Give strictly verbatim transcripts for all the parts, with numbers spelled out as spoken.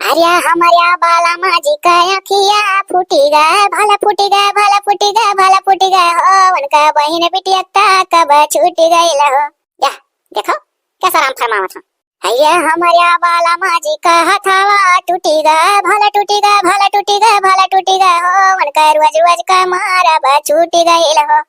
अरे हमरे बालमा जी का अँखिया फूटी गए, भला फूटी गए, भला फूटी गए, भला फूटी गए हो, उनका बहिन बिटिया ता कब छूटी गइल हो। या, देखो, कैसा राम फरमावत हो। अरे हमरे बालमा जी का हथवा टूटी गए, भला टूटी गए, भला टूटी गए, भला टूटी गए हो, उनका रोज रोज का मारब छूटी गइल हो।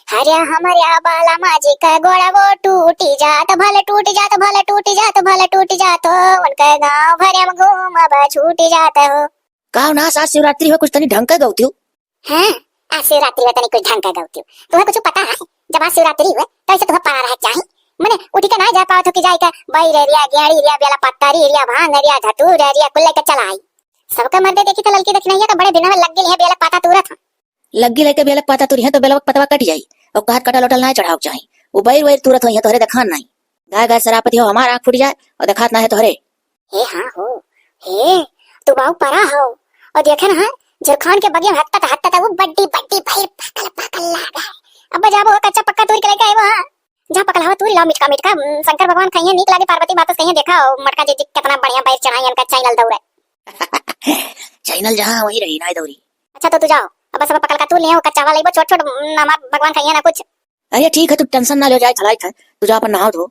अरे हमरे बालमा जी का गोड़वो टूटी जात, भला टूटी जात, भला टूटी जात, भला टूटी जात हो, उनका गाँव भरे में घूमब छूटी जात हो। का हो ना, आज शिवरात्रि हो, कुछ तनी ढंग का गौतियो। हाँ, आज शिवरात्रि हो, तनी कुछ ढंग का गौतियो। तुहे कुछ पता है, जब आज शिवरात्रि हो, तो ऐसे तुहे पड़ा रहे चाही। मने उठी के ना जा पावत हो कि जाई के बैर रिया, गेड़ी रिया, बेला पत्ता री रिया, भांग रिया, धतूर रिया, कुल लेके चला आई। सबका मर्दे देखी तो ललकी दखिनैया तो बड़े दिनवा लग गइल है, बेला पाता तूरत हो। लग्गी लइके बेलक पाता तुरिहे तो बेलवा के पतवा कट जाई। और कहत कटल उटल ना चढ़ावक चाही। उ बैर वैर तुरत होइहे तोहरे देखान नाही। गाय गाय सरापति हो हमार आँख फूट जाए और देखात ना है तोहरे। हे हाँ हो, हे, तू बाऊ परा हो। और देखे ना, झुरखान के बगिया में हत्ता हत्ता वो बड्डी बड्डी बैर पाकल पाकल लाग है। अब जाबो हो कच्चा पक्का तूर के लेके आए वहाँ। जहाँ पकल हवा तूर लाओ मिटका मिटका, उम, शंकर भगवान खाइए नीक लागे, पार्वती माता खाइए, देखा हो मटका जी जी कितना बढ़िया बैर चढ़ाई इनका चैनल दौड़े। चैनल जहाँ वहीं रही ना दौरी। अच्छा तो तू जाओ, अब सब पकल का तू ले आओ, कच्चा वाला लेबो, छोट छोट, उम, हमार भगवान खाइए ना कुछ। अरे ठीक है, तू टेंशन ना ले, जाए थलाई था, तू जा अपन नहाओ धो।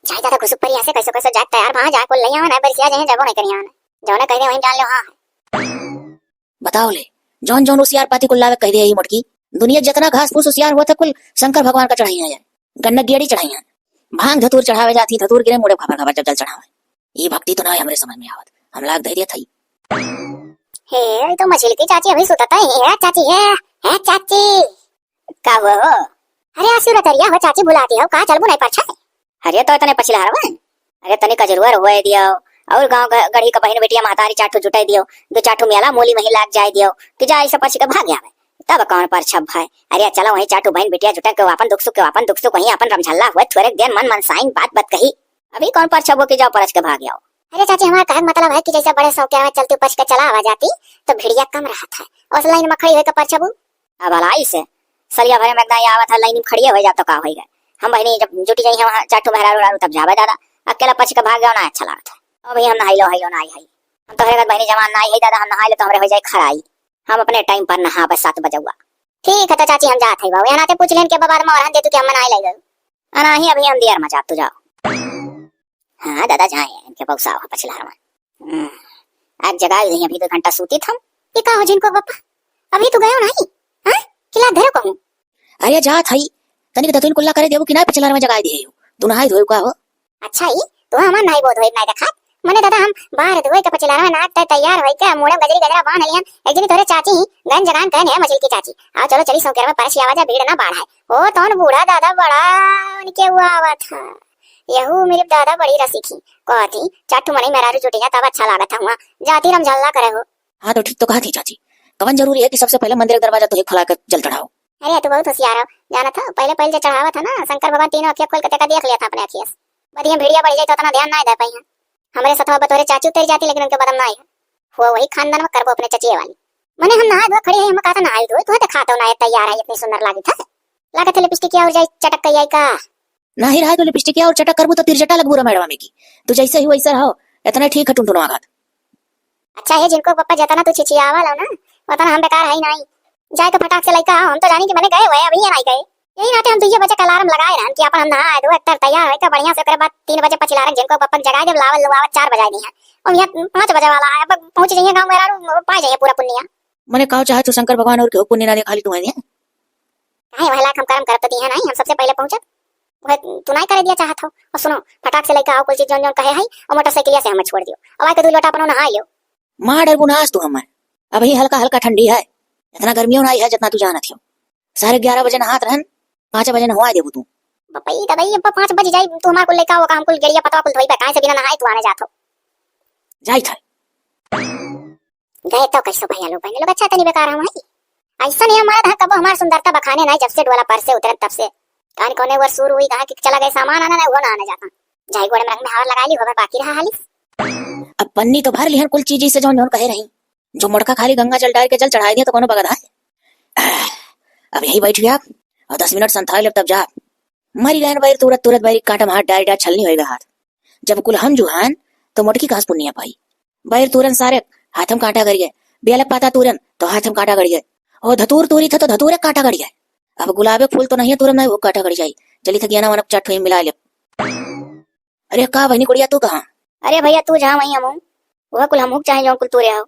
जाए ज्यादा घुसुक परी ऐसे कैसे कैसे जाए तैयार भा जाए, कुल ले आओ ना, बरसिया जाए जबो नहीं करिया ना, जौने कह दे वहीं जान लो। हाँ बताओ ले, जौन जौन उसियार पाती कुल लावे कह दे यही मोटकी, दुनिया जितना घास फूस उसियार हुआ था कुल शंकर भगवान का चढ़ाई है, गन्ना गेड़ी चढ़ाई है, भांग धतूर चढ़ावे जाती, धतूर गिरे मुड़े खबर खबर जब जल चढ़ावे। ये भक्ति तो ना हमरे समझ में आवत, हम लाग धैर्य थई। हे, ये तो मछली की चाची अभी सुतत है, हे चाची, हे, हे चाची। का हुआ हो? अरे, आ शिवरात्रिया हो चाची, भुलाती हो, का चलबू नहीं परछा? अरे, तो इतने पछिलहरवा? अरे, तनी कजरुआ रहुआ दियो, और गाँव ग-, गढ़ी का बहिन बेटिया महतारी चार ठो जुटाई दियो, दो चार ठो मेला मूली मही लाग जाए दियो, कि जा ऐसे परछी के भाग आवे। तब कौन परछब भाई? अरे, चलो वहीं चार ठो बहिन बेटिया जुटा के आपन दुख सुख के, आपन दुख सुख वहीं आपन रमझल्ला हुआ, थोड़े देर मन मनसाइन बात बात कही। अभी कौन परछबो कि जाओ परछ के भाग जाओ। अरे चाची, हमारा कहक मतलब है कि जैसे बड़े शौकिया में चलती उपज के चला आवा जाती, तो भिड़िया कम रहत है। और लाइन में खड़ी होके परछबू। अब भलाई से सलिया भरे में एकदम ये आवत है, लाइन में खड़िए हो जात तो का होई गए। हम बहिनी जब जुटी जाई हैं वहाँ चार ठो मेहरारू उहरारू तब जावे दादा। अकेला परछ के भाग जाओ ना अच्छा लागत है। ओ भैया हम नहाई लो, हई लो, नहाई हई। हम तो हरे बहिनी जवान नहाई है दादा, हम नहाई ले तो हमरे हो जाए खराई। हम अपने टाइम पर नहाबे सात बजउआ। ठीक है तो चाची हम जात है बाबू, यहाँ नाते पूछ लेन के बाद में और हम दे तू कि हम नहाई ले गए। अनाही अभी हम दियर में जात तू जाओ। हाँ दादा, जाए इनके बक्सा हो पछिलहरवा। हम्म, आज जगाई दही, अभी दो घंटा सूती थम। ये का हो जिनको पप्पा, अभी तो गयो नहीं? हाँ, किला धरो कहूँ। अरे जात हई, तनिक दतुन कुल्ला करे देबू कि ना, पछिलहरवा जगाई दे हो। तू नहाई धोए का हो? अच्छा ही, तू हमार नहाई बोध होए नहीं देखा। मने दादा हम बाहर धोए के पछिलहरवा नाक तय तैयार होई के मुड़े गजरी गजरा बांध लियन। एक दिन तोरे चाची ही गन जगान कहने है मछली की चाची, आओ चलो चली सौकेर में परस आवा जा, भीड़ ना बाढ़ है। ओ तौन बूढ़ा दादा बड़ा उनके हुआ आवत है। यहू मेरे दादा बड़ी रसिक ही। कहती, "चार ठो मनई मेहरारू जुटी जा, तब अच्छा लागत है हुआ। जाती रमझल्ला करे हो।" हाँ, तो ठीक तो कहत ही चाची। कवन जरूरी है कि सबसे पहले मंदिर के दरवाजा तो ही खुला के जल चढ़ाओ। अरे, तू बहुत होशियार हो। जानत हो, पहले पहले जे चढ़ावत है ना, शंकर भगवान तीनों अखिया खोल के तेका देख लिया था अपने अखिया से। बदिया भीड़िया बढ़ जाए तो उतना ध्यान ना दे पाई है। हमरे सथवा बतोरे चाची उतर जाती, लेकिन उनके बदम ना आई है। हुआ वही खानदान में करबो अपने चचिए वाली। मने हम नहाए धोए खड़ी है, हम कहता नहाए धोए, तू तो खातो ना है, तैयार है, इतनी सुंदर लागी था। लागत है लिपस्टिक और जाई चटक के आई का। नाही रहा तो लिपस्टिक और चटक करबू तो तिरजटा लगबू रे मैडम की। तू जैसे ही वैसे रहो, इतना ठीक है टुनटुनवा घात। अच्छा है जिनको पप्पा जतना तू छिछियावा लो ना, उतना हम बेकार है ही नहीं। जाए के फटाक से लइका आओ, हम तो जानी कि मने गए हुए, अभी ये नहीं गए। यही नाते हम दुइये बजे का अलार्म लगाए रहन कि अपन हम नहा धोए तर तैयार होए के बढ़िया से, ओकरे बाद तीन बजे पछिलारन जिनको पप्पा जगाए देब, लावल लुआवत चार बजाए दी है। और यहाँ पाँच बजे वाला है, अब पहुँच जाइए गाँव में, पाए जाइए पूरा पुनिया। मने काव चाहे तू शंकर भगवान और केहू पुण्य ना दे, खाली तू है। काहे वह लाख हम कर्म करत तो दी है नहीं, हम सबसे पहले पहुँचब। वह तू नहीं करे दिया चाहत हो। और सुनो, फटाक से लइका आओ, कुल चीज जौन जौन कहे है, और मोटरसाइकिलिया से हमें छोड़ दियो। अब आके दू लोटा अपनो नहा लियो। मार डरबू ना आज तू हमें, अभी हल्का हल्का ठंडी है, इतना गर्मियों ना आई है जितना तू जानत हो। साढ़े ग्यारह बजे नहात रहन, पाँच बजे नहवा देबू तू। बपई दबई, अब पाँच बजे जाई, तू हमार कुल लइका होगा, हम कुल गेड़िया पतवा कुल धोई बे, काहे से बिना नहाए तू आने जात हो। जाई था। गए तो कैसो भैया लोग, बहन लोग, अच्छा तनी बेकार हम है। ऐसा नहीं हमारा था, कबो हमार सुंदरता बखाने नहीं, जब से डोला पर से उतरन तब से। कान कोने वर सूर हुई, कहाँ कि चला गए सामान आना, नहीं वो ना आने जाता। जाई गोड़े में रंग में हार लगा ली, होगा बाकी रहा हालिस। अब पन्नी तो भर लिहन कुल चीज से जौन जौन कहे रही। जो मोटका खाली गंगा जल डाल के जल चढ़ाई दिया तो कोनो बगत है। अब यही बैठ गया और दस मिनट संथाई लेब तब जा। मरी गहन बैर तुरत तुरत बैरी कांटा में हाथ डाल डाल छलनी होएगा हाथ। जब कुल हम जुहान तो मोटकी कहाँ से पुनिया पाई। बैर तूरन सारे, हाथ में कांटा गड़िए। बेलक पाता तूरन तो हाथ में कांटा गड़िए। ओ धतूर तूरी था तो धतूरे कांटा गड़िए। अब गुलाबे फूल तो नहीं है तूरन, नहीं वो कांटा गड़ जाई। चली था गेना वनक चार ठो मिला ले। अरे का बहिनी गुड़िया तू कहाँ? अरे भैया तू जहाँ वहीं हमहूँ। वह कुल हमहूँ चाहे जौन कुल तूरे आओ।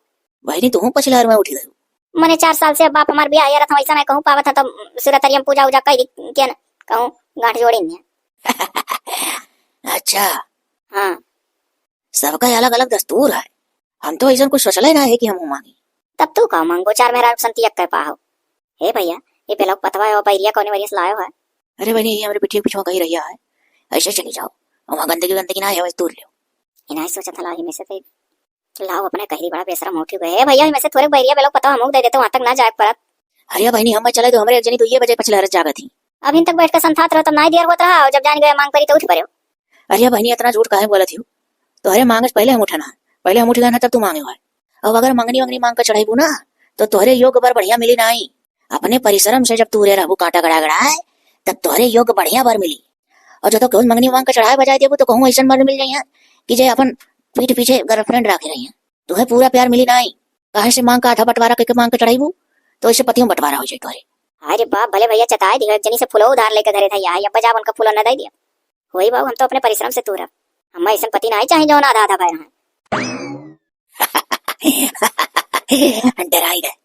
बहिनी तू पछिलहर में उठी गयो। मने चार साल से बाप हमार बियाह यार था वैसा नहीं कहूँ पावत है तो सिरतरियम पूजा उजा कई दी के न कहूँ गांठ जोड़ी नहीं। अच्छा। हाँ। सबका अलग अलग दस्तूर है। हम तो ऐसा कुछ सोचले ना है कि हम मांगी। तब तू का मांगो, चार मेहरारू संती एक के पाहो। हे भैया, ये बेलक पतवा है और बैरिया कौने वरियस लायो है? अरे बहिनी, ये हमरे पिठिया के पिछवा कही रहिया है, ऐसे चली जाओ, वहाँ गंदगी वंदगी ना है, वैसे दूर लियो। इनाई सोचा था लाही में से थे। लाओ अपने कहरी बड़ा बेशरम उठी गए। हे भैया, इनमें से थोड़े बैरिया बेलक पतवा हमको दे देते, वहाँ तक ना जाए परत। अरे बहिनी, हम चले तो हमरे एक जनी तो ये बजे पछले हरस जागत ही। अभी तक बैठ के संथात रहो, तब नाई देर होत रहा, और जब जान गए मांग परी तो उठ पड़े। अरे बहिनी, इतना झूठ काहे बोलत हो? तोहरे मांगे से पहले हम उठना, पहले हम उठ गए ना तब तू मांगे हुआ। अब अगर मंगनी वंगनी मांग के चढ़ाईबू ना, तो तोहरे योग्य बर बढ़िया मिली नाई। अपने परिश्रम से जब तू रे रहबू कांटा गड़ा गड़ा है, तब तोहरे योग्य बढ़िया बर मिली। और जो तो केहू मंगनी मांग के चढ़ाए बजाए देबू, तो कहूँ ऐसन बर मिल जाइए कि जे अपन पीठ पीछे गर्लफ्रेंड राखे रही है, तुहे पूरा प्यार मिली नाई। काहे से मांग का आधा बंटवारा करके मांग के चढ़ाईबू, तो ऐसे पतियों बंटवारा हो जाए तोहरे। अरे बाप, भले भैया चताए दियो, एक जनी से फुलो उधार लेके धरे था, यहाँ अब बजा उनका फुलो न दे दिया। वही बाबू, हम तो अपने परिश्रम से तूरब। हम ऐसन पति नाई चाहे जौन आधा आधा भय रहे। डराई गए।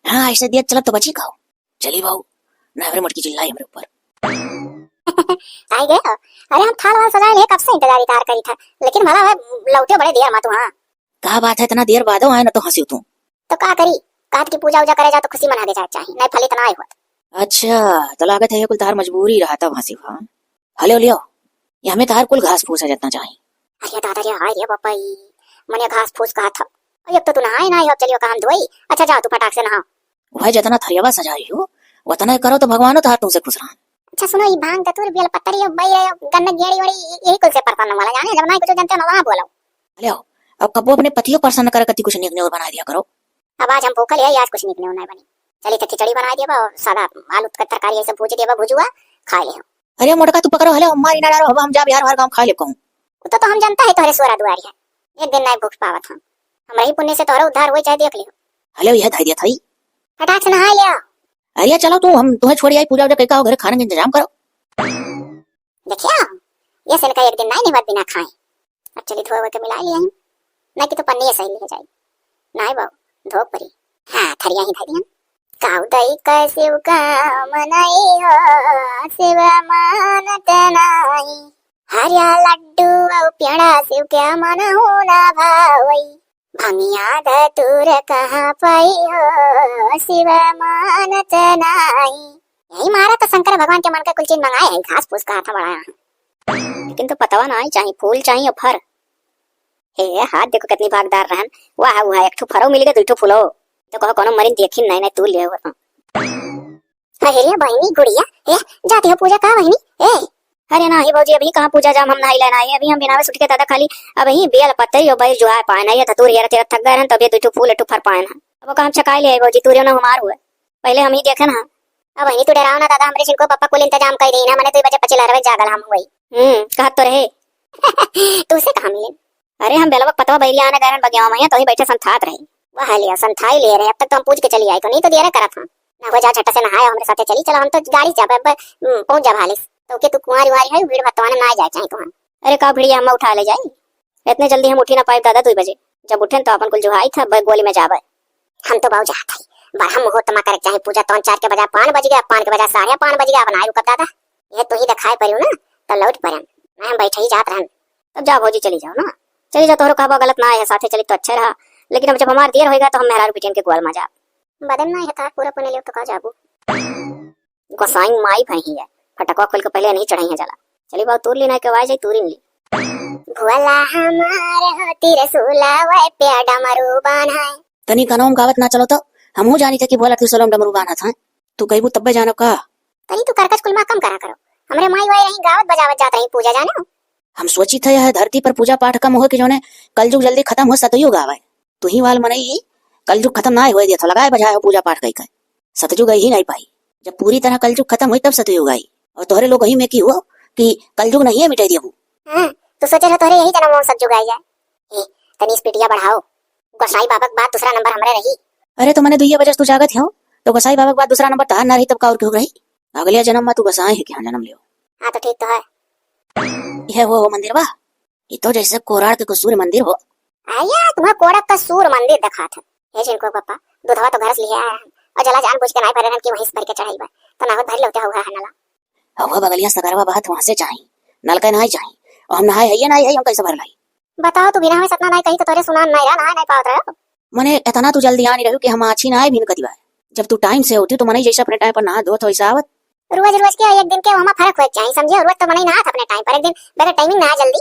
हाँ, ऐसे दिया चलब तो बची खाओ। चली बाबू, ना हमरे मोटकी चिल्लाई हमरे ऊपर। आई गए हो? अरे हम थाल वाल सजाए ले, कब से इंतजार इतार करी था, लेकिन भला है लौटे बड़े देर मा तू। हाँ, का बात है, इतना देर बादो आए ना तो हंसी तू। तो का करी, कहत की पूजा उजा करे जाओ तो खुशी मना के जाए चाही, नहीं फली तो ना आई होत। अच्छा, तो लागत है ये कुल तार मजबूरी रहा तब हंसी हुआ। हलो लियो, ये हमें तार कुल घास फूस है जितना चाही। अरे दादा रे, हाय रे बापा, ई मने घास फूस कहा था। अब एक तो तू नहाए ना आई हो, चलियो काम धोई। अच्छा जाओ तू फटाक से नहाओ। वह जितना थरियावा सजा रही हो, उतना ही करो तो भगवानो तार तुमसे खुश रहा। अच्छा सुनो, ई भांग धतूर बेल पत्तरी, बई, गन्ने गेड़ी वेड़ी, यही कुल से प्रसन्न वाला जाने, जब ना कुछ जनते ना वहाँ बोलो। लियो, अब कबो अपने पतियों प्रसन्न करे कति कुछ नीक नेउर बना दिया करो। अब आज हम भूखल है, आज कुछ नीक नेउर नहीं बनी। चली तो खिचड़ी बना देबा और सादा आलू के तरकारी ऐसे भूज देबा, भुजुआ खा ले। अरे मोटका तू पकड़ो, हले मारी ना डालो, अब हम जा बिहार हर गाँव खा ले कहूँ। वो तो, तो हम जनता है तोहरे सोरा दुआरी है, एक दिन नहीं भूख पावत हम। हमरा ही पुण्य से तोहरा उद्धार हुए चाहे देख लियो। हले यह धैर्य था ही। फटाक से नहा लिया। अरे चलो तू, हम तुम्हें छोड़ आई, पूजा उजा कई का हो, घर खाने का इंतजाम करो। देखिया, ये से इनका एक दिन नहीं निभत बिना खाए। अब चली धोए के मिला लिया ही, नहीं कि तो पन्नी ऐसा ही ले जाई। नहीं बाबू, धो परी। हाँ, थरिया ही धरियन। काऊ दई कैसे काम नहीं हो, शिव मानत नहीं। हरिया लड्डू और पेड़ा शिव के मन हो ना भावई। भंगिया धतूर कहाँ पाई हो, शिव मानत नाही। यही मारा तो शंकर भगवान के मन का कुल चीज मंगाए है, घास फूस कहा था बड़ा यहाँ। लेकिन तो पतवा ना आई, चाही फूल, चाही और फर। हे, हाथ देखो कितनी भागदार रहन। वाह, वाह, एक ठो फरो मिल गए, दो ठो फूलो। तो कहो कोनो मरिन देखिन नहीं, नहीं तू ले हो तो। अरे बहिनी गुड़िया, ए, जाती हो पूजा का बहिनी? ए, अरे ना, हे भौजी, अभी कहाँ पूजा जाम, हम नहाई लेना है, अभी हम बिनावे सुट के दादा खाली, अब ही बेल पत्तई और बैर जुहाए पाए ना, ये धतूर हेरा तेरा थक गए रहन, तब ये दो ठो फूल, एक ठो फर पाए ना। अब का हम छकाई ले आई भौजी, तू रे ना हमार हुए, पहले हम ही देखे ना। अब बहिनी तू डराओ ना दादा, हमरे जिनको पापा कुल इंतजाम कर दी ना, मने दो बजे पचिल हरवे जागल हम हुई। हम्म, कहत तो रहे। तू से कहाँ मिले? अरे हम बेलवा पतवा बैरिया आने गए रहन बगियावा में, तो ही बैठे संथात रहे। वह लिया, संथाई ले रहे, अब तक तो हम पूछ के चली आई, को नहीं तो दिया रे करत हम। ना हो जा, झट से नहाए, हमरे साथे चली, चलो हम तो गाड़ी से अब, अब, हम्म, पहुंच जा भालिस। तो के तू कुंवारी उंवारी है, भीड़ भत्तवाने ना जाए चाहे तुहां। अरे का भिड़िया हम उठा ले जाई? इतने जल्दी हम उठी ना पाए दादा, दो बजे। जब उठेन तो अपन कुल जुहाई था, ब-, गोली में जाबे। हम तो बाबू जात हई, बड़ा मुहूर्त मा करे चाहे पूजा, तौन चार के बजाय पान बज गया, पान के बजाय साढ़े पान बज गया, अब ना रुकब दादा। ये तू ही दिखाए परियो ना, तो लौट पड़न। मैं हम बैठे ही जात रहन। तब जा भौजी, चली जाओ ना, चली जाओ, तोहरो कहबा गलत ना है, साथे चली तो अच्छा रहा, लेकिन अब जब हमार देर होएगा तो हम मेहरारू बिटियन के ग्वाल मा जाब। बदन ना है तार पूरा पुने ले तो का जाबू। गोसाई माई भई है, फटकवा खोल के पहले नहीं चढ़ाई है जाला। चली बाबू तूर ली ना के वाई जाई तूरिन ली। भोला हमार होती रसूला वे पे डमरू बान्हाए। तनी कनौम गावत ना चलो तो, हमहू जानी थे कि भोला त्रिशूलम डमरू बान्हत हैं। तू कहबू तब्बे जानो का? तनी तू करकच कुल मा कम करा करो। हमरे माई वाई रही गावत बजावत जात रही पूजा जानो। हम सोची थे यह धरती पर पूजा पाठ कम हो कि जौने कलयुग जल्दी खत्म हो, सतयुग आवे। तू ही वाल मनई ही कलयुग खत्म ना होए दिया था, लगाए बजाए हो पूजा पाठ कई कई। सतयुग आई ही नहीं पाई। जब पूरी तरह कलयुग खत्म हुई तब सतयुग आई। और तोहरे लोग ही में की हुआ कि कलयुग नहीं है मिटाई दिया वो। हाँ, तू सोचे रहो तोहरे यही जन्म में सतयुग आई जाए। ए, तनी स्पीडिया बढ़ाओ। गोसाई बाबा के बाद दूसरा नंबर हमरे रही। अरे तो मने दुइये बजे से तू जागत हो, तो गोसाई बाबा के बाद दूसरा नंबर तहार ना रही, तब का और केहू रही? अगले जन्म में तू गोसाई है कि हाँ जन्म लियो। हाँ तो ठीक तो है। यह वो, वो मंदिर बा, ये तो जैसे कोराड़ के कसूर मंदिर हो। आया तुम्हें कोड़क का सूर मंदिर दिखात है। हे जिनको पापा, दूधवा तो घर से लिहे आया है, और जला जान बुझ के नाई भरे रहन कि वहीं से भर के चढ़ाई बा, तो नावत भरी लोटे हुआ है नला। हुआ बगलिया सगरवा बहत वहाँ से चाही, नलका नाई चाही, और हम नहाए हइये नाई है, हम कैसे भर लाई? बताओ, तू बिना हमें सतना नाई कही तो तोरे सुनान नाई रहा, नहाए नाई पावत रहो। मने इतना तू जल्दी आ नहीं रही कि हम आछी नहाए भी न कतिबा। जब तू टाइम से होती तो मनई जैसे अपने टाइम पर नहा धोत वैसे आवत। रोज रोज के एक दिन के ओमा फर्क होए के चाही, समझे? रोज तो मनई नहात अपने टाइम पर, एक दिन बगैर टाइमिंग नहा जल्दी।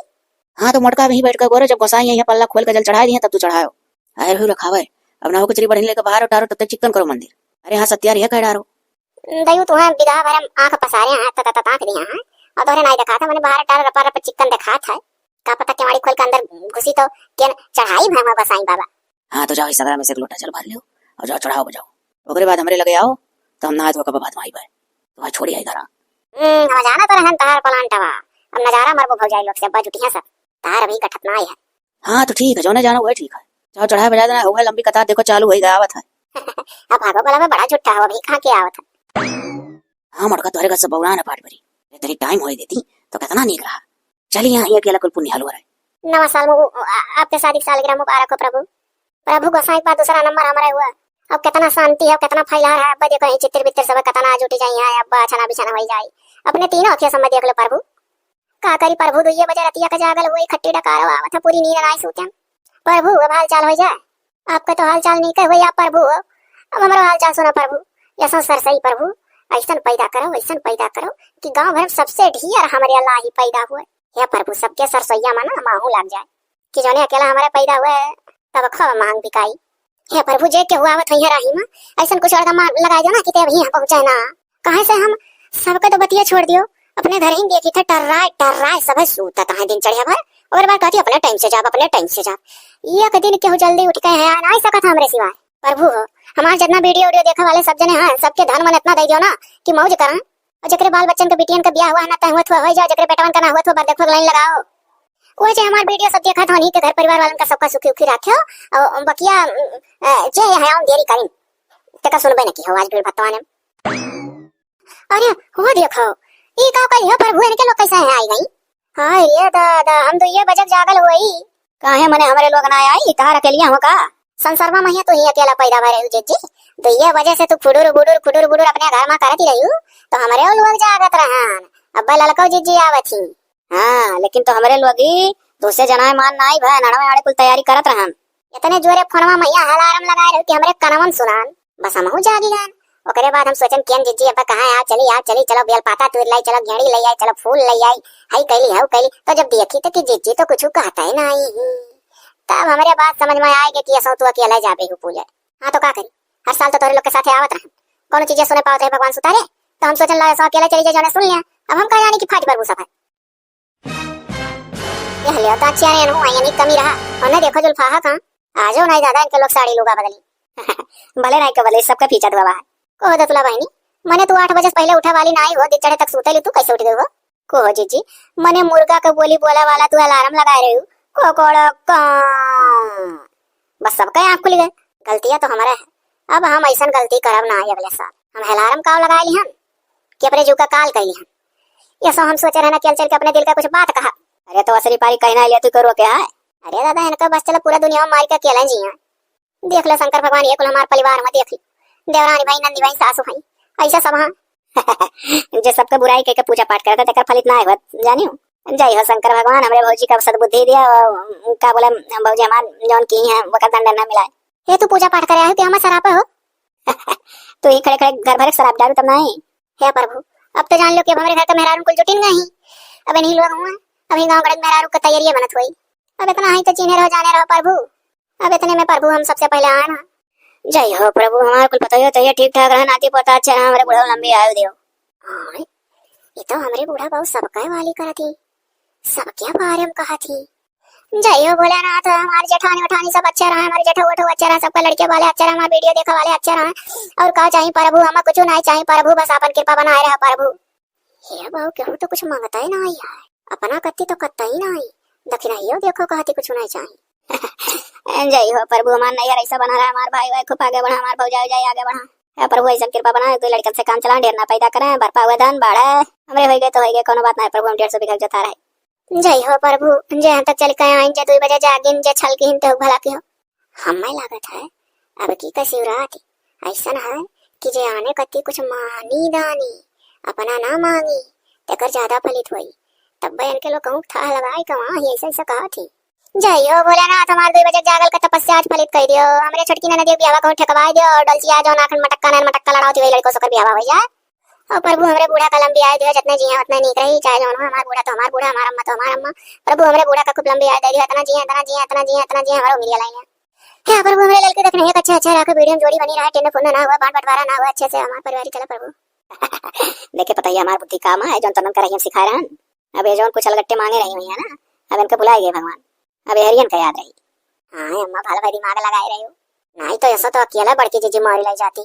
हाँ, तो मोटका वहीं बैठ के गोरे, जब गोसाई यहाँ पल्ला खोल के जल चढ़ाए दिए तब तू चढ़ाओ। आए रहो रखावे, अब ना हो कचरी बढ़िन लेके बाहर उतारो, तब तक चिक्कन करो मंदिर। अरे हाँ सत्या, रे कह डारो। दयू तुहे बिगहा भर हम आँख पसारे हैं, तत तत आँख दिया हैं, और तोहरे नाई देखात है, मने बाहर टार रपा रप चिक्कन देखात है। का पता केवाड़ी खोल के अंदर घुसी तो केन चढ़ाई भय हुआ गोसाई बाबा। हाँ, तो जाओ, इस सगरा में से एक लोटा जल भर लियो और जाओ चढ़ाओ बजाओ। ओकरे बाद हमरे लगे आओ, तो हम नहा धो के बाद में आई बाय। तो भाई छोड़ी आई घरा। हम्म, हम जाना तो रहन तहार प्लांटवा। अब नजारा मरबो भौजाई लोग से, अब्बा जुटिया सब। तहार अभी कठत ना आई है। हाँ, तो ठीक है, जौने जाना वही ठीक है। जाओ चढ़ाए बजा देना, हुआ लंबी कतार देखो चालू होई गया आवत है। अब भागो वाला में बड़ा झूठा हो, अभी कहाँ के आवत है। हाँ, मोटका तोहरे घर से बौरान है पाट भरी। ये तेरी टाइम होई देती, तो कितना नीक रहा। चली यहाँ, ये अकेला कुल पुण्य हलवा रहे। नवा साल मु-, आ-, आपके शादी की सालगिरह मुबारक हो प्रभु। प्रभु गोसाई के बाद दूसरा नंबर हमारा हुआ। अब कितना शांति है, कितना फैला रहा है। अब देखो, ये चित्तर बित्तर सब कितना आज उठी जाई है, अब अछना बिछना होई जाई। अपने तीनों अखिया समय देख लो प्रभु। का करी प्रभु, दुइये बजे रतिया का जागल हुई, खट्टी डकारो आवत है, पूरी नींद नाई सूते। प्रभु, अब हाल चाल होई जाए। आपका तो हाल चाल नीक है, वही आप प्रभु हो। अब हमारा हाल चाल सुना प्रभु। ऐसा सरसई प्रभु, ऐसन पैदा करो, ऐसन पैदा करो कि गांव भर में सबसे ढेर हमारे अल्लाह ही पैदा हुए। हे प्रभु, सबके सरसैया माना माहू लाग जाए कि जौने अकेला हमारे पैदा हुए, तब खूब मांग बिकाई। हे प्रभु, जे केहू आवत होइहे राही में, ऐसन कुछ अड़गमा लगाई दो ना कि ते अभी यहाँ पहुँचे ना। काहे से हम सबके तो बतिया छोड़ दियो, अपने घर ही देखी थे, टर्राए टर्राए सभे सूतत हैं दिन चढ़िया भर, और बार कहती अपने टाइम से जाब, अपने टाइम से जाब। एक दिन केहू जल्दी उठ के है ना आई सकत हमरे सिवाय। प्रभु हो, हमार जितना वीडियो वीडियो देखे वाले सब जने हैं, सबके धन मन इतना दे दियो ना कि मौज करें। और जेकरे बाल बच्चन के बिटियन के बियाह हुआ है ना, तय हुआ थुआ हो जाओ, जेकरे बेटवन का ना हुआ थुआ, बस देखो लाइन लगाओ। कोई जे हमार वीडियो सब देखत हो, उन्हीं के घर परिवार वालन का सबका सुखी उखी रखियो। और बकिया, अ, जे है हम देरी करिन, तेका सुनबे न की हो आज भीड़ भत्तवा ने। अरे, हो देखो, ई का कही हो प्रभु, इनके लोग कैसे है आई गई? हाय रे दादा, हम तो ये बजब जागल हुई। काहे मने हमरे लोग ना आई, तहार अकेलिया हो का? संसार में महिया तू ही अकेला पैदा भरे हो जिज्जी। तो ये वजह से तू फुडुर बुडुर फुडुर बुडुर अपने घर में करती रही हो, तो हमरे लोग जागत रहन। अब ललको जिज्जी आवत ही। हाँ, लेकिन तो हमरे लोग ही दूसरे जनाए मान ना आई भय, नड़वे आड़े कुल तैयारी करत रहन। इतने जोरे फोनवा मैया अलार्म लगाए रहो कि हमरे कनवन सुनान। बस हमहू जागी गन। ओकरे बाद हम सोचन, "केन जिज्जी, अब कहाँ है? आ चली, आ चली, चलो बेल पाता तूर लाई, चलो गेड़ी ले आई, चलो फूल ले आई, हई कैली, हऊ कैली।" तो जब देखी तो कि जिज्जी तो कुछ कहता ही नहीं। तब हमरे बात समझ में आए कि असो तू अकेला जाबे हो पूजे। हाँ तो का करी, हर साल तो तोरे लोग के साथे आवत रहन, कोनो चीजें सुने पावत रहे भगवान सुतारे, तो हम सोचन ला असो अकेला चली जाए, जौने सुन लिया। अब हम कह जानी कि फाट पर मुसाफर। यह ले तो अच्छी आने अनहु आयन ही कमी रहा। और न देखो जुल्फाहा कहाँ। आ जाओ नहीं दादा, इनके लोग साड़ी लुगा बदली। भले नहीं के बदली, सबका फीचा धुआ है। कहो दतुला बहनी, मने तू आठ बजे से पहले उठा वाली नहीं हो, दिन चढ़े तक सूते ली, तू कैसे उठ गई हो? कहो जीजी, मने मुर्गा के बोली बोला वाला तू अलार्म लगाए रही हो। कोकोड़ो कॉ। बस सबका आँख खुल गए। गलतियाँ तो हमारा है, अब हम ऐसन गलती करब ना अगले साल। हम अलार्म का लगाए लिहन कि अपने जीव का काल कर लिहन। ये सो हम सोचे रहना कि चल के अपने दिल का कुछ बात कहा। अरे तो असरी पारी कहना लिया तू को रोके है? अरे दादा, इनका बस चला पूरा दुनिया में मार के अकेला जिया। देख लो शंकर भगवान, ये कुल हमार परिवार में देख ली, देवरानी भाई, नंदी भाई, सासू भाई, ऐसा सब हाँ। जे सबका बुराई के, के पूजा पाठ करता तेकर फलित ना होत, जानियो। जय हो शंकर भगवान, हमरे भौजी का सद्बुद्धि दिया, और का बोले भौजी हमार जौन की है वकर दंड ना मिलाए। हे तू पूजा पाठ करे आयो कि हमार शराब हो? तू ही खड़े खड़े घर भरे शराब दारू तब ना है। हे प्रभु, अब तो जान लो कि अब हमरे घर का मेहरारू कुल जुटिन गई। अब नहीं लोग हुआ, अभी गाँव गड़क मेहरारू का तैयारी बनत हुई। अब इतना है तो चिन्हे रहो, जाने रहो प्रभु। अब इतने में प्रभु हम सबसे पहले आए ना। जय हो प्रभु, हमारे कुल पतोहियो तोहियो ठीक ठाक रहे, नाती पोता अच्छा रहे, हमरे बूढ़ा लंबी आयु दियो। हाँ, ये तो हमरे बूढ़ा बहुत सबका वाली करत ही, सबके बारे में कहत ही। जय हो भोलेनाथ, हमारे जेठानी उठानी सब अच्छे रहे, हमारे जेठा उठो अच्छे रहे, सबका लड़के वाले अच्छे रहे, हमारे वीडियो देखा वाले अच्छे रहे। और का चाहिए प्रभु, हमें कुछ नहीं चाहिए प्रभु, बस अपन कृपा बनाए रहा प्रभु। हे बाबू, केहू तो कुछ मांगता ही ना आई है, अपना कत्ती तो कत्ता ही ना आई, दक्षिणा हियो देखो कहती कुछ नहीं चाहिए। जय हो प्रभु, हमार नैहर ऐसा बना रहा, हमार भाई वाई खूब आगे बढ़ा, हमार भौजाई जाए आगे बढ़ा। हे प्रभु, ऐसा कृपा बना, एक दो लड़कन से काम चला, ढेर ना पैदा करें, बरपा हुए धन बाढ़े, हमरे होइगे तो होइगे, कोनो बात ना है प्रभु, हम डेढ़ सौ बीघा के जोतार है। जय हो प्रभु, जे हम तक चल के आइन, जे दुई बजे जागिन, जे छल किहिन, ते भला किहो। हमें लागत है, अब की का शिवरात ऐसन है कि जे आने कत्ती कुछ मानी दानी, अपना ना मांगी, तेकर ज्यादा फलित होई। तब इनके लोग कहूँ थाह लगाए कि वहाँ ही ऐसा ऐसा कहा थी। जय हो भोलेनाथ, हमार दुई बजे जागल का तपस्या आज फलित कर दियो। हमरे छोटकी ननद के बियाह कहूँ ठेकवाए दियो और डलसिया जो नाखन मटक्का नैन मटक्का लड़ाओ थी, वही लड़को सकर बियाह हो जाए। और प्रभु, हमरे बूढ़ा का लंबी आयु दियो, जितने जिए उतने नीक रही, चाहे जौन हो, हमार बूढ़ा तो हमार बूढ़ा, हमार अम्मा तो हमार अम्मा। प्रभु, हमरे बूढ़ा का खूब लंबी आयु दे दियो, इतना जिए, इतना जिए, इतना जिए, इतना जिए, हमारा उमिरिया लाइन है। हे प्रभु, हमरे लड़के देखने एक अच्छे, अच्छे रखे, वीडियो में जोड़ी बनी रहे, टेढ़ फुंड ना हुआ, बांट बंटवारा ना हुआ, अच्छे से हमार परिवार ही चला प्रभु। देखे पता ही हमार बुद्धि काम है, जौन तनन का रही हम सिखाए रहन। अब ये जौन कुछ अलगट्टे मांगे रही हुई है ना, अब इनके भुलाए गए भगवान। अब एहरियन का याद रही। हाँ अम्मा, भला भाई दिमाग लगाए रही हो। नहीं तो ऐसा तो अकेला बड़की जीजी मारी लाई जाती।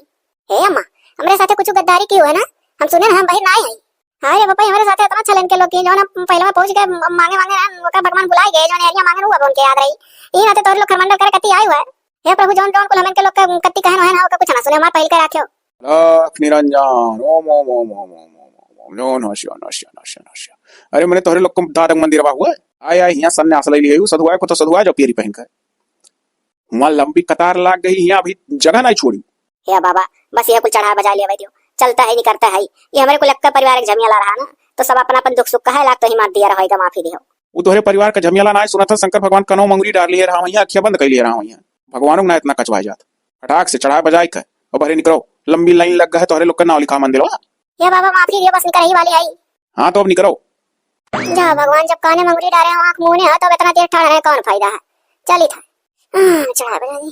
हे अम्मा, हमरे साथे कुछ गद्दारी की हुआ ना, हम सुने ना, हम बहिर ना आई। हाँ रे बापा, हमरे साथे इतना छल इनके लोग की, जौन हम पहले में पहुंच गए, म-, मांगे मांगे ना, ओका भगवान बुलाए गए, जौन एहरिया मांगे ना, वो अब उनके याद रही। ई नाते तोहरे लोग खरमंडल करे कत्ती आई हुआ। हे प्रभु, जौन जौन कुल हम इनके लोग का कत्ती कहे ना, ओका कुछ ना सुने, हमार पहिल के राख्यो। लख निरंजन, ओम, ओम, ओम, ओम, ओम, ओम, ओम, ओम, ओम, नमः शिवाय, नमः शिवाय, नमः शिवाय, नमः शिवाय। अरे, मने तोहरे लोग को दादक मंदिर बा हुआ। आए, आए, हियाँ सन्यास ले लिए, सधुआए को तो सधुआए जाओ पियरी पहन कर। हुआँ लंबी कतार लाग गई, हियाँ अभी जगह नहीं छोड़ी। हे बाबा, बस ये कुल चढ़ा बजा लिया भाई दियो, चलता है, नहीं करता है। ये हमरे कुल एक्का परिवार एक झमियाला रहा ना, तो सब अपना अपन दुख सुख कहे लाग तो ही मार दिया रहो, माफी दियो। वो तोहरे परिवार का झमियाला ना है, सुनत है शंकर भगवान कनो मंगुरी डार लिए रहा, वहीं अखिया बंद कर लिए रहा, वहीं भगवानों ना इतना कचवाए जात। फटाक से चढ़ा बजाए कर और बहरे निकलो, लंबी लाइन लग गए तोहरे लोग का नाव लिखा मंदिर वाला। हे बाबा, माफी दियो, बस निकल ही वाली है। हाँ, तो अब निकलो। जा भगवान, जब काने मंगुरी डारे हो, आँख मुँह ने हो, तब इतना देर ठाड़ है, कौन फायदा है? चली था। हाँ, चढ़ा बजा दी।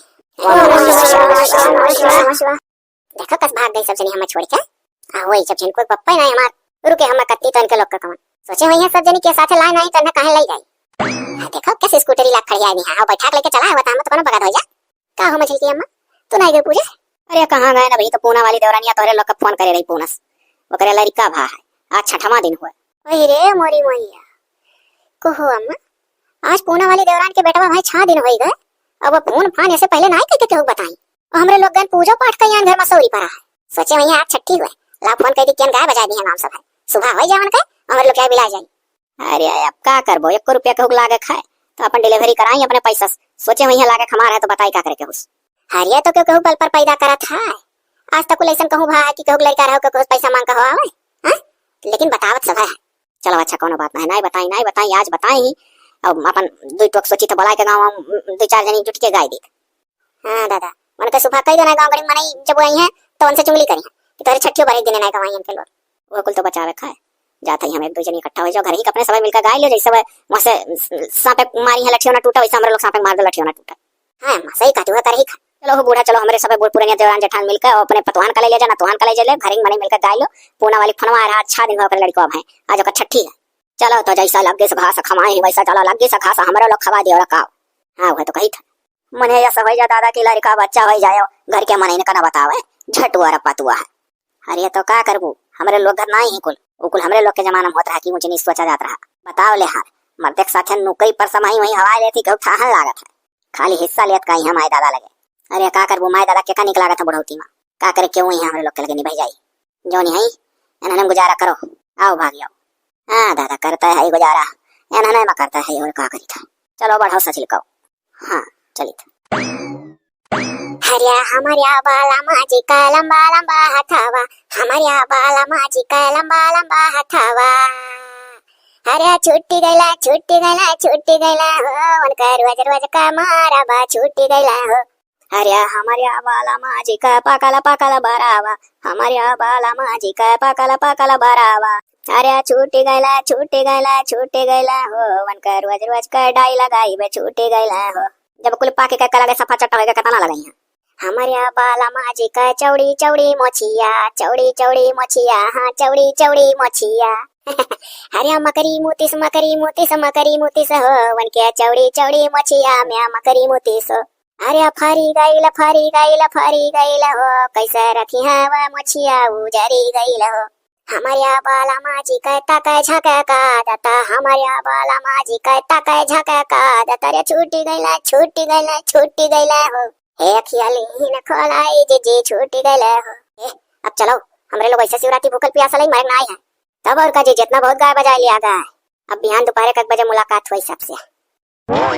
देखो, कस भाग गई सब जनी हमें छोड़ के। आ, वही सब जिनको पप्पा ही नहीं हमार, रुके हमें कत्ती तो इनके लोग का कमन। सोचे हुई है सब जनी के साथे लाए नहीं, तो इन्हें कहाँ ले जाए? आ, देखो, कैसे स्कूटरी ला खड़ी आदमी है, हाँ, बैठा के लेके चला है, वो तो हम तो कोनो बगत हो जा। का हो मझिल की अम्मा, तू नहीं गई पूजे? अरे कहाँ गए ना भाई, तो पूना वाली देवरानिया तोहरे लोग का फोन करे रही पूनस, ओकरे लड़का भा है, आज छठवां दिन हुआ। वही रे मोरी मोइया, कहो अम्मा, आज पूना वाली देवरान के बेटवा भाई छह दिन होई गए, अब वो फोन फान ऐसे पहले नहीं करके केहू बताई। और हमरे लोग गन पूजा पाठ का यान घर में सौरी पड़ा है, सोचे वही आज छठी हुए, ला फोन कर दी कियन गाय बजा दी है नाम सब है, सुबह हो जावन के हमरे लोग क्या बिला जाई। अरे, अब का करबो, एको रुपया केहू के लागे खाए, तो अपन डिलीवरी कराई अपने पैसा से। सोचे हुई है लागे हमार है, तो बताई का करे केहू से। हरिया तो केहू केहू बल पर पैदा करत है। आज तक कुल ऐसन कहूँ भा है कि केहू के लड़का रहो, केहू के पैसा मांग के हो आवे, हाँ? लेकिन बतावत सब है। चलो अच्छा, कोनो बात नहीं, नहीं बताई, नहीं बताई, आज बताई ही। अब अपन दुई टोक सोची तो बुलाए के गाँव में दुई चार जनी जुट के गाय दी। हाँ दादा, मन के सुबह कही देना गाँव गड़ी में मनई जब आई हैं, तो उनसे चुगली करी हैं कि तोहरे छठियो बार एक दिन नहीं कमाई इनके लोग। वो कुल तो बचावे खाए। जात ही हम एक दो जनी इकट्ठा हो जाओ, घर ही के अपने सब मिलकर गाय लियो, जैसे वह वहाँ से सांपे मारी है लठियो ना टूटा, वैसे हमरे लोग सांपे मार दो लठियो ना टूटा। हाँ अम्मा, सही कहती हो, कर ही खा। चलो हो बूढ़ा, चलो हमरे सब बूढ़ पुरानिया देवरान जेठान मिलकर अपने पतोहन का ले ले जा, नतोहन का ले जा ले, घर ही मनई मिलकर गाय लो। पूना वाली फोनवा आ रहा, अच्छा दिन होकर लड़को अब है, आज ओकर छठी है। चलो तो जैसा लगे से घास खवाए ही वैसा चलो, लगे से घास हमरे लोग खवा दियो रखा। हाँ वह तो कही था। मने ऐसा होइ जा दादा कि लड़का बच्चा होइ जाए, घर के मनई ने कना बतावे, झटुआ रपा तुआ है। अरे तो का करबू, हमरे लोग घर ना ही कुल, उ कुल हमरे लोग के जमाना में होत रहा कि ऊंच नीच सोचा जात रहा। बताओ ले हाल, मर्दे के साथे नौकरी पर समाई वही हवाई लेती केहू थाहन लागत है। खाली हिस्सा लेत का यहाँ माय दादा लगे। अरे का करबू, माय दादा के का निक लागत है बुढ़ौती में, का करे केहू यहाँ हमरे लोग के लगे निभाई जाई। जौन है, इन्हने गुजारा करो, आओ भाग जाओ। हाँ दादा, करता है गुजारा, इन्हने में करता है और का करी था। चलो बढ़ो सचिल को। हाँ, चलित। हरिया हमरिया बाला माजी का लंबा लंबा हथवा, हमरिया बाला माजी का लंबा लंबा हथवा। हरिया छुट्टी गैला, छुट्टी गैला, छुट्टी गैला हो, उनका रोज रोज का मारा बा छुट्टी गैला हो। हरिया हमरिया बाला माजी का पाकल पाकल बरावा, हमरिया बाला माजी का पाकल पाकल बरावा। अरे छूटी गैला, छूटी गैला, छूटी गैला हो, उनका रोज रोज का डाई लगाई बे, छूटी गैला हो। जब कुल पाके के लगे सफा चट्टा होएगा, कितना लगाई है। हमरिया बाला माजी का चौड़ी चौड़ी मोछिया, चौड़ी चौड़ी मोछिया, हाँ, चौड़ी चौड़ी मोछिया। हरिया मकरी मुतिस, मकरी मुतिस, मकरी मुतिस हो, उनके चौड़ी चौड़ी मोछिया में मकरी मुतिस हो। अरे फरी गइल, फरी गइल, फरी गइल हो, कैसे रखी है वह मोछिया उजरी गइल हो। हमरिया बाला माजी कहता कह झक का दता, हमरिया बाला माजी कहता कह झक का दता रे, छूटी गइला, छूटी गइला, छूटी गइला हो। हे खियाली न खोलाई जे, जे छूटी गइला हो। ए, अब चलो, हमरे लोग ऐसे शिवरात्रि भूखल पियासल ही मरे नाई है। तब और का जी, जितना बहुत गाय बजाए लिया गया है। अब बिहान दोपहरे का एक बजे मुलाकात हुई सबसे।